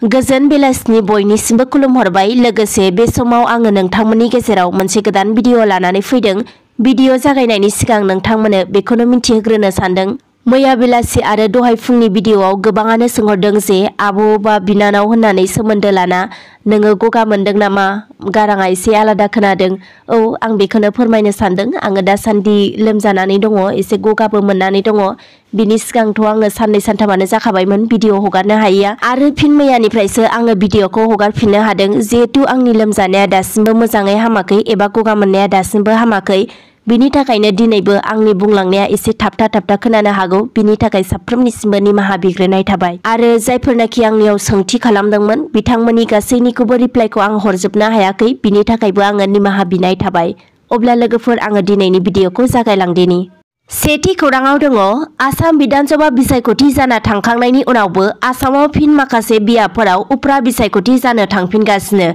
गोजोन बेलासिनि बयनिसिमबो खुलुमहरबाय। लोगोसे बे समाव आङो नोंथांमोननि गेजेराव मोनसे गोदान भिडिअ लानानै फैदों। भिडिअ जागायनायनि सिगां नोंथांमोननो बेखौनो मिथिहोग्रोनो सानदों। मैया बेलासि आरो दहाय फुंनि भिडिअआव गोबाङानो सोंहरदों जे आब' बा बिनानाव होननानै सोमोन्दो लाना नोङो गगा मोनदों नामा, गाराङा एसे आलादा खोनादों। औ, आं बेखौनो फोरमायनो सानदों। आङो दासान्दि लोमजानानै दङ, एसे गगाबो मोननानै दङ। बिनि सिगांथ' आङो साननै सानथामानो जाखाबायमोन भिडिअ हगारनो हायैया, आरो फिन मैयानिफ्रायसो आङो भिडिअखौ हगारफिननो हादों। जिहेतु आंनि लोमजानाया दासिमबो मोजाङै हामाखै एबा गगा मोननाया दासिमबो हामाखै, बिनि थाखायनो दिनैबो आंनि बुंलांनाया एसे थाबथा खोनानो हागौ। बिनि थाखाय साफ्रोमनिसिमबो निमाहा बिग्रोनाय थाबाय। आरो जायफोरनाखि आंनियाव सोंथि खालामदोंमोन बिथांमोननि गासैनिखौबो रिप्लाइखौ आं हरजोबनो हायाखै, बिनि थाखायबो आङो निमाहा बिनाय थाबाय। अब्ला लोगोफोर, आङो दिनैनि भिडिअखौ जागायलांदिनि। सेथि खौराङाव दङ, आसाम बिधानसभा बिसायख'थि जाना थांखांनायनि उनावबो आसामाव फिन माखासे बियाबफोराव उफ्रा बिसायख'थि जानो थांफिनगासिनो।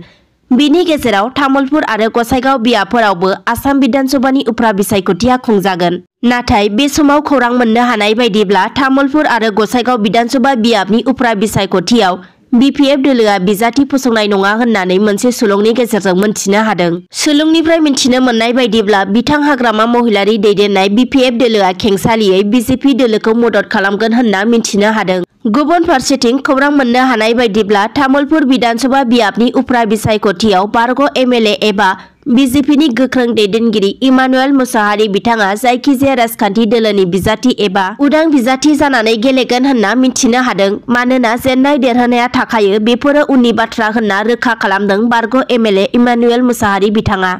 बिनि गेजेराव तामुलपुर आरो गसाइगाव बियाबफोरावबो आसाम बिधानसभानि उफ्रा बिसायख'थिया खुंजागोन। नाथाय बे समाव खौरां मोननो हानाय बायदिब्ला तामुलपुर आरो गसाइगाव बिधानसभा बियाबनि उफ्रा बिसायख'थियाव BPF दोलोआ बिजाथि फसंनाय नङा होननानै मोनसे सुलुंनि गेजेरजों मोनथिनो हादों। सुलुंनिफ्राय मिथिनो मोननाय बायदिब्ला बिथां हाग्रामा महिलारि दैदेननाय BPF दोलोआ खेंसालियै BJP दोलोखौ मदद खालामगोन होनना मिथिनो हादों। गुबुन फारसेथिं खौरां मोननो हानाय बायदिब्ला तामुलपुर बिधानसभा बियाबनि उफ्रा बिसायख'थियाव बारग' MLA एबा BJPनि गोख्रों दैदेनगिरि इमानुएल मुसाहारि बिथाङा जायखिजाया राजखान्थि दोलोनि बिजाथि एबा उदां बिजाथि जानानै गेलेगोन होनना मिथिनो हादों। मानोना जेननाय देरहानाया थाखायो, बेफोरो उननि बाथ्रा होनना रोखा खालामदों बारग' MLA इमानुएल मुसाहारि बिथाङा।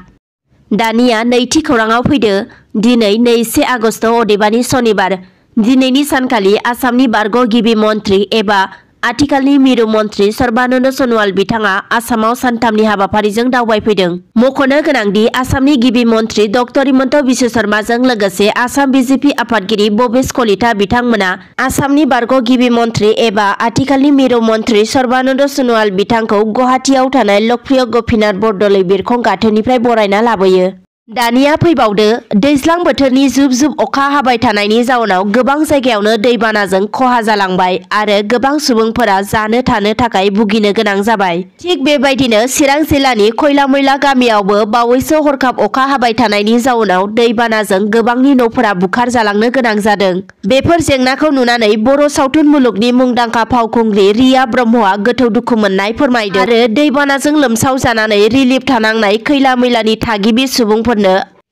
दानिया नैथि खौराङाव फैदो। दिनै 2 आगस्ट अदेबानि सनिबार। दिनैनि सानखालि आसामनि बारग' गिबि मन्थ्रि एबा आथिखालनि मिरु मन्थ्रि सर्बानन्द सन'वाल बिथाङा आसामाव सानथामनि हाबाफारिजों दावबायफैदों। मख'नो गोनांदि आसामनि गिबि मन्थ्रि डक्टर हिमन्त बिश्व शर्माजों लोगोसे आसाम BJP आफादगिरि भबेश कलिता बिथांमोना आसामनि बारग' गिबि मन्थ्रि एबा आथिखालनि मिरु मन्थ्रि सर्बानन्द सन'वाल बिथांखौ गुवाहाटीआव थानाय लकप्रिय गपिनाथ बरदलै बिरखं गाथोननिफ्राय बरायना लाबोयो। दानिया फैबावदो, दैज्लां बोथोरनि जुब जुब अखा हाबाय थानायनि जाउनाव गोबां जायगायावनो दैबानाजों खहा जालांबाय आरो गोबां सुबुंफोरा जानो थानो थाखाय भुगिनो गोनां जाबाय। थिग बेबायदिनो चिरां जिल्लानि खयलामयला गामियावबो बावैसो हरखाब अखा हाबाय थानायनि जाउनाव दैबानाजों गोबांनि न'फोरा बुखार जालांनो गोनां जादों। बेफोर जेंनाखौ नुनानै बर' सावथुन मुलुगनि मुंदांखा फावखुंग्रि रिया ब्रह्मआ गोथौ दुखु मोननाय फोरमायदों आरो दैबानाजों लोमसाव जानानै रिलिफ थानांनाय खैलामैलानि थागिबि सुबुंफोरनो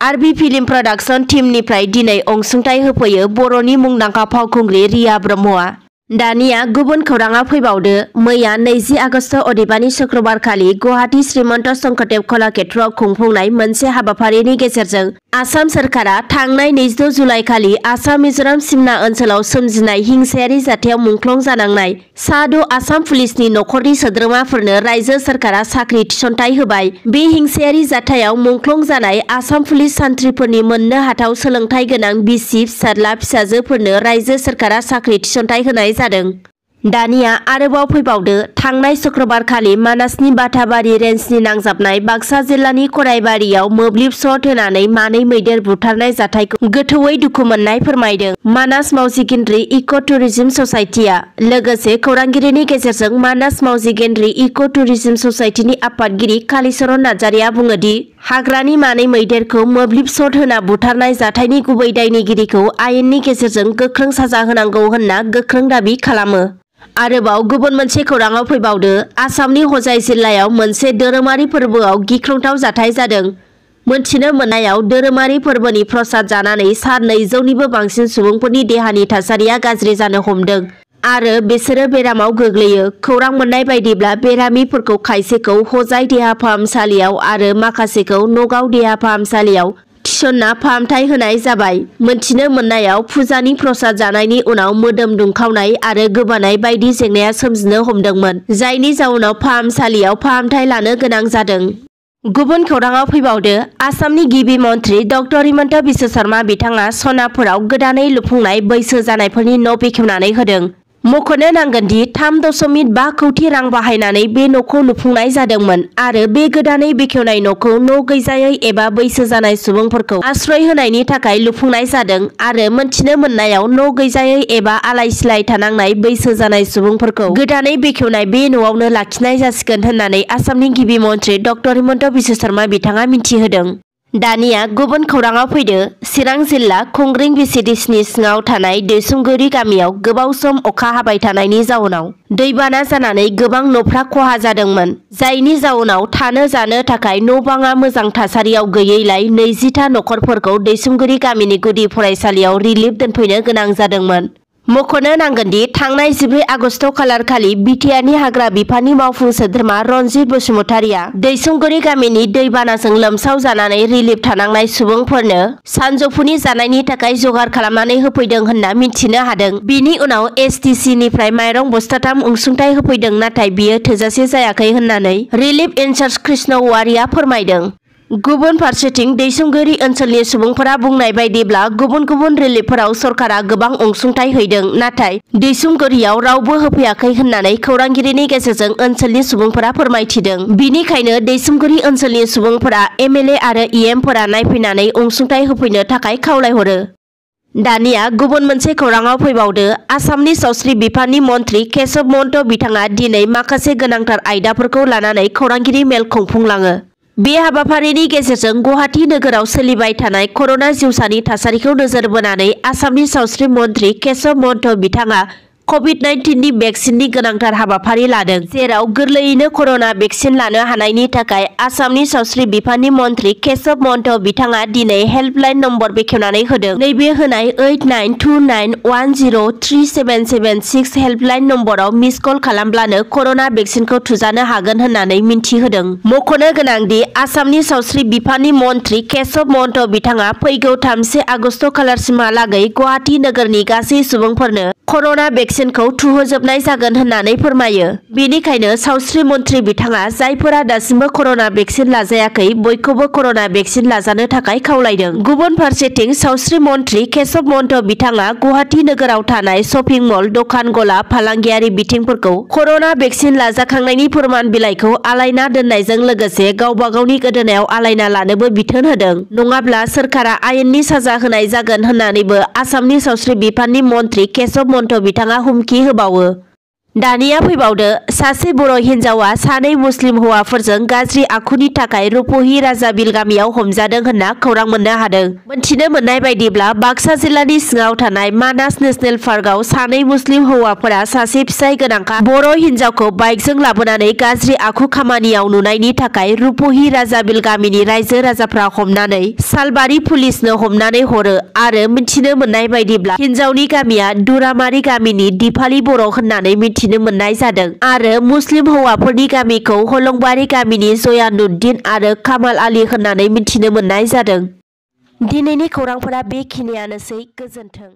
आरबि फिल्म प्रडाक्शन टीमनिफ्राय दिनै अनसुंथाइ होफैयो बर'नि मुंदांखा फावखुंग्रि रिया ब्रह्मआ। दानिया गुबुन खौराङाव फैबावदो। मैया 20 आगस्ट अदेबानि शुक्रबारखालि गुवाहाटी श्रीमन्त शंकरदेव कलाक्षेत्रआव खुंफुंनाय मोनसे हाबाफारिनि गेजेरजों आसाम सोरखारा थांनाय 22 जुलाइखालि आसाम मिजोराम सिमना ओनसोलाव सोमजिनाय हिंसायारि जाथायाव मुंख्लं जानांनाय सा 6 आसाम पुलिसनि नखरनि सोद्रोमाफोरनो रायजो सोरखारा साख्रि थिसनथाइ होबाय। बे हिंसायारि जाथायाव मुंख्लं जानाय आसाम पुलिस सान्थ्रिफोरनि मोननो हाथाव सोलोंथाइ गोनां बिसि फिसाज्ला फिसाजोफोरनो रायजो सोरखारा साख्रि थिसनथाइ होनाय जादों। दानिया आरोबाव फैबावदो। थांनाय शुक्रबारखालि मानासनि बाथाबारि रेन्जनि नांजाबनाय बाक्सा जिल्लानि खराइबारियाव मोब्लिब सर्ट होनानै मानै मैदेर बुथारनाय जाथायखौ गोथौयै दुखु मोननाय फोरमायदों मानास मावजि गेन्द्रि इक' टुरिज्म ससाइटिया। लोगोसे खौरांगिरिनि गेजेरजों मानास मावजि गेन्द्रि इक' टुरिज्म ससाइटिनि आफादगिरि कालीचरण नार्जारिया बुङोदि हाग्रानि मानै मैदेरखौ मोब्लिब सर्ट होना बुथारनाय जाथायनि गुबै दायनिगिरिखौ आयेननि गेजेरजों गोख्रों साजा होनांगौ होनना गोख्रों दाबि खालामो। आरोबाव गुबुन मोनसे खौराङाव फैबावदो। आसामनि हजाइ जिल्लायाव मोनसे धोरोमारि फोरबोआव गिख्रंथाव जाथाय जादों। मोनथिनो मोननायाव धोरोमारि फोरबोनि प्रसाद जानानै सा 200निबो बांसिन सुबुंफोरनि देहानि थासारिया गाज्रि जानो हमदों आरो बिसोरो बेरामाव गोग्लैयो। खौरां मोननाय बायदिब्ला बेरामिफोरखौ खायसेखौ हजाइ देहा फाहामसालियाव आरो माखासेखौ नगाव देहा फाहामसालियाव थिसनना फाहामथाय होनाय जाबाय। मोनथिनो मोननायाव फुजानि प्रसाद जानायनि उनाव मोदोम दुंखावनाय आरो गोबानाय बायदि जेंनाया सोमजिनो हमदोंमोन, जायनि जाउनाव फाहामसालियाव फाहामथाय लानो गोनां जादों। गुबुन खौराङाव फैबावदो। आसामनि गिबि मन्थ्रि डक्टर हिमन्त बिश्व शर्मा बिथाङा सनापुराव गोदानै लुफुंनाय बैसो जानायफोरनि न' बेखेवनानै होदों। मख'नो नांगोन दि 3.5 कौटि रां बाहायनानै बे न'खौ लुफुंनाय जादोंमोन आरो बे गोदानै बेखेवनाय न'खौ न' गैजायै एबा बैसो जानाय सुबुंफोरखौ आश्रय होनायनि थाखाय लुफुंनाय जादों आरो मोनथिनो मोननायाव न' गैजायै एबा आलाय-सिलाय थानांनाय बैसो जानाय सुबुंफोरखौ गोदानै बेखेवनाय बे न'आवनो लाखिनाय जासिगोन होननानै आसामनि गिबि मन्थ्रि डक्टर हिमन्त बिश्व शर्मा बिथाङा मिन्थिहोदों। दानिया गुबुन खौराङाव फैदो। चिरां जिल्ला खुंग्रिं भिसिडिसिनि सिङाव थानाय दैसुंगुरि गामियाव गोबाव सम अखा हाबाय थानायनि जाउनाव दैबाना जानानै गोबां न'फ्रा खहा जादोंमोन, जायनि जाउनाव थानो जानो थाखाय न' बाङा मोजां थासारियाव गैयैलाय 20था न'खरफोरखौ दैसुंगुरि गामिनि गुदि फरायसालियाव रिलिफ दोनफैनो गोनां जादोंमोन। मख'नो नांगोनदि थांनाय 14 आगस्ट खालारखालि बिटिआरनि हाग्रा बिफाननि मावफुं सोद्रोमा रनजित बसुमतारिया दैसुंगुरि गामिनि दैबानाजों लोमसाव जानानै रिलिफ थानांनाय सुबुंफोरनो सानजौफुनि जानायनि थाखाय जगार खालामनानै होफैदों होनना मिन्थिनो हादों। बिनि उनाव एसटिसिनिफ्राय माइरं बस्थाथाम अनसुंथाइ होफैदों, नाथाय बियो थोजासे जायाखै होननानै रिलिफ इनचार्ज कृष्ण औवारिया फोरमायदों। गुबुन फारसेथिं दैसुंगुरि ओनसोलनि सुबुंफोरा बुंनाय बायदिब्ला गुबुन गुबुन रिलिफफोराव सरकारा गोबां अनसुंथाइ हैदों, नाथाय दैसुंगुरियाव रावबो होफैयाखै होननानै खौरांगिरिनि गेजेरजों ओनसोलनि सुबुंफोरा फोरमायथिदों। बिनिखायनो दैसुंगुरि ओनसोलनि सुबुंफोरा एमएलए आरो इएमफोरा नायफैनानै अनसुंथाइ होफैनो थाखाय खावलायहरो। दानिया गुबुन मोनसे खौराङाव फैबावदो। आसामनि सावस्रि बिफाननि मन्थ्रि केशव महन्त बिथाङा दिनै माखासे गोनांथार आयदाफोरखौ लानानै खौरांगिरि मेल खुंफुंलाङो। बे हाबाफारिनि गेजेरजों गुवाहाटी नोगोराव सोलिबाय थानाय कर'ना जिउसानि थासारिखौ नोजोर बोनानै आसामनि सावस्रि मन्थ्रि केशव महन्त बिथाङा कभिड-19नि भेक्सिननि गोनांथार हाबाफारि लादों, जेराव गोरलैयैनो कर'ना भेक्सिन लानो हानायनि थाखाय आसामनि सावस्रि बिफाननि मन्थ्रि केशव महन्त बिथाङा दिनै हेल्पलाइन नम्बर बेखेवनानै होदों। नैबे होनाय 8929103776 हेल्पलाइन नम्बराव मिस कल खालामब्लानो कर'ना भेक्सिनखौ थुजानो हागोन होननानै मिन्थिहोदों। मख'नो गोनांदि आसामनि सावस्रि बिफाननि मन्थ्रि केशव महन्त बिथाङा फैगौ 3 आगस्ट खालारसिमहालागै गुवाहाटी नोगोरनि गासै सुबुंफोरनो कर'ना भेक्सिनखौ थुहोजोबनाय जागोन होननानै फोरमायो। बेनिखायनो सावस्रि मन्थ्रि बिथाङा जायफोरा दासिमबो कर'ना भेक्सिन लाजायाखै बयखौबो कर'ना भेक्सिन लाजानो थाखाय खावलायदों। गुबुन फारसेथिं सावस्रि मन्थ्रि केशव महन्त बिथाङा गुवाहाटी नोगोराव थानाय शपिं मल, दखान गला, फालांगियारि बिथिंफोरखौ कर'ना भेक्सिन लाजाखांनायनि फोरमान बिलाइखौ आलायना दोननायजों लोगोसे गावबा गावनि गोदोनायाव आलायना लानोबो बिथोन होदों, नङाब्ला सोरखारा आयेननि साजा होनाय जागोन होननानैबो आसामनि सावस्रि बिफाननि मन्थ्रि केशव महन्त बिथाङा हुमखि होबावो। दानिया फैबावदो। सासे बर' हिन्जावा 2 मुस्लिम हौवाफोरजों गाज्रि आखुनि थाखाय रुपहि राजाबिल गामियाव हमजादों होनना खौरां मोननो हादों। मोनथिनो मोननाय बायदिब्ला बाक्सा जिल्लानि सिङाव थानाय मानास नेशनेल पार्कआव 2 मुस्लिम हौवाफोरा सासे फिसाय गोनांखा बर' हिन्जावखौ बाइकजों लाबोनानै गाज्रि आखु खामानियाव नुनायनि थाखाय रुपहि राजाबिल गामिनि रायजो राजाफ्रा हमनानै सालबारि पुलिसनो हमनानै हरो आरो मिन्थिनो मोननाय बायदिब्ला हिन्जावनि गामिया दुरामारि गामिनि दिपाली बर' होननानै मिथिनो मोननाय जादों आरो मुस्लिम हौवाफोरनि गामिखौ हलंबारि गामिनि जयानुद्दिन आरो कामाल आली होननानै मिथिनो मोननाय जादों। दिनैनि खौरांफोरा बेखिनियानोसै। गोजोन्थों।